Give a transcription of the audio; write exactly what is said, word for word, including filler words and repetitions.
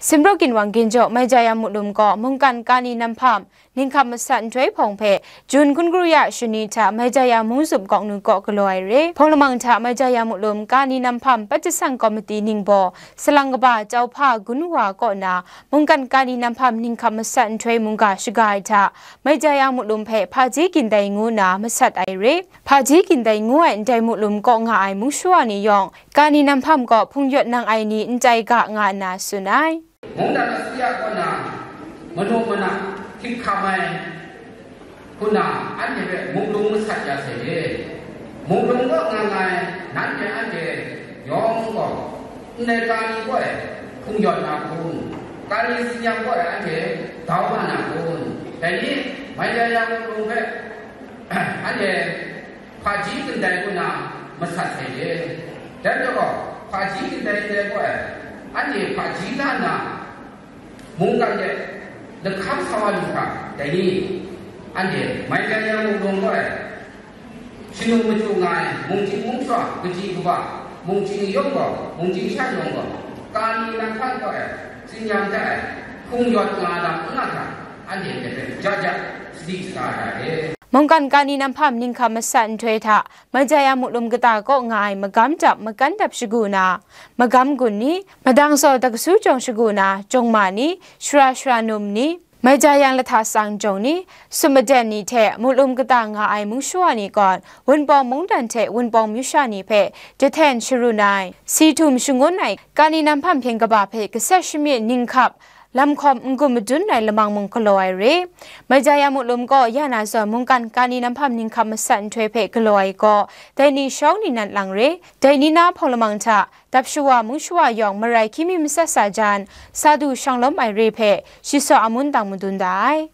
Simraw ginwang ginjaw Maijaya Muklum gaw mungkan Kani Namhpam ninghkap masat nhtoi hpawng hpe Jun hkun garu ya shani hta Maijaya Mungzup Gawknu kaw galaw ai re. Hpawng lamang hta Maijaya Muklum Kani Namhpam Pat Jasang Komiti ningbaw salang kaba Chauhpa Gunwa kaw na mungkan Kani Namhpam ninghkap masat nhtoi mungga shaga ai hta Maijaya Muklum hpe Hpaji Gindai ngu na masat ai re. Hpaji Gindai ngu ai ndai Muklum kaw nga ai mungshawa ni yawng Kani Namhpam kaw hpung yawt nang ai ni ndai ga nga nna tsun ai. Mungdan asuya kaw na manu mana hkrit hkam ai hku na anhte hpe mungdung masat ya sai de. Mungdung kaw nga nga ai nanhte anhte yawng gaw, ndai Kani kaw e hpung yawt na hku, Kani tsin-yam kaw e anhte dau nga na hku, dai ni, Maijaya Muklum hpe anhte Hpaji Gindai kaw na masat sai de. Dai majaw gaw, Hpaji Gindai ndai kaw e, anhte hpaji la nna, mungkan de lahkam sa wa lu hkra, dai ni, anhte Maijaya Muklum kaw e, shanu machyu nga ai mungchying mungshawa, kaji kaba, mungchying yawng gaw, mungchying shan yawng gaw, Kani Namhpam kaw e, tsin-yam hta e, hpung yawt nga lam n nga hkra, anhte hpe jaja sadi sara ai. Mungkan Kani Namhpam ninghkap masat nhtoi hta Maijaya Muklum kata kaw nga ai magam dap makan dap shagu na, magam gun ni, madang saw dakasu jawng shagu na, jawng ma ni, shara shara num ni, Maijaya lahta sang jawng ni, sum maden ni hte Muklum kata nga ai mungshawa ni gaw, Wunpawng mungdan hte Wunpawng myu sha ni hpe jahten sharun ai, si htum shangun ai, Kani Namhpam hpyen kaba hpe gasat shamyit ninghkap, lamhkawm n-gun madun ai lamang mung galaw ai re. Maijaya Muklum kaw ya na zawn mungkan Kani Namhpam ninghkap masat nhtoi hpe galaw ai gaw, dai ni shawng ni nat lang re. Dai ni na hpawng lamang hta, dap shawa mungshawa yawng marai hkying mi matsat sa jan, sa du shang lawm ai re hpe, shi saw amun dang madun da ai.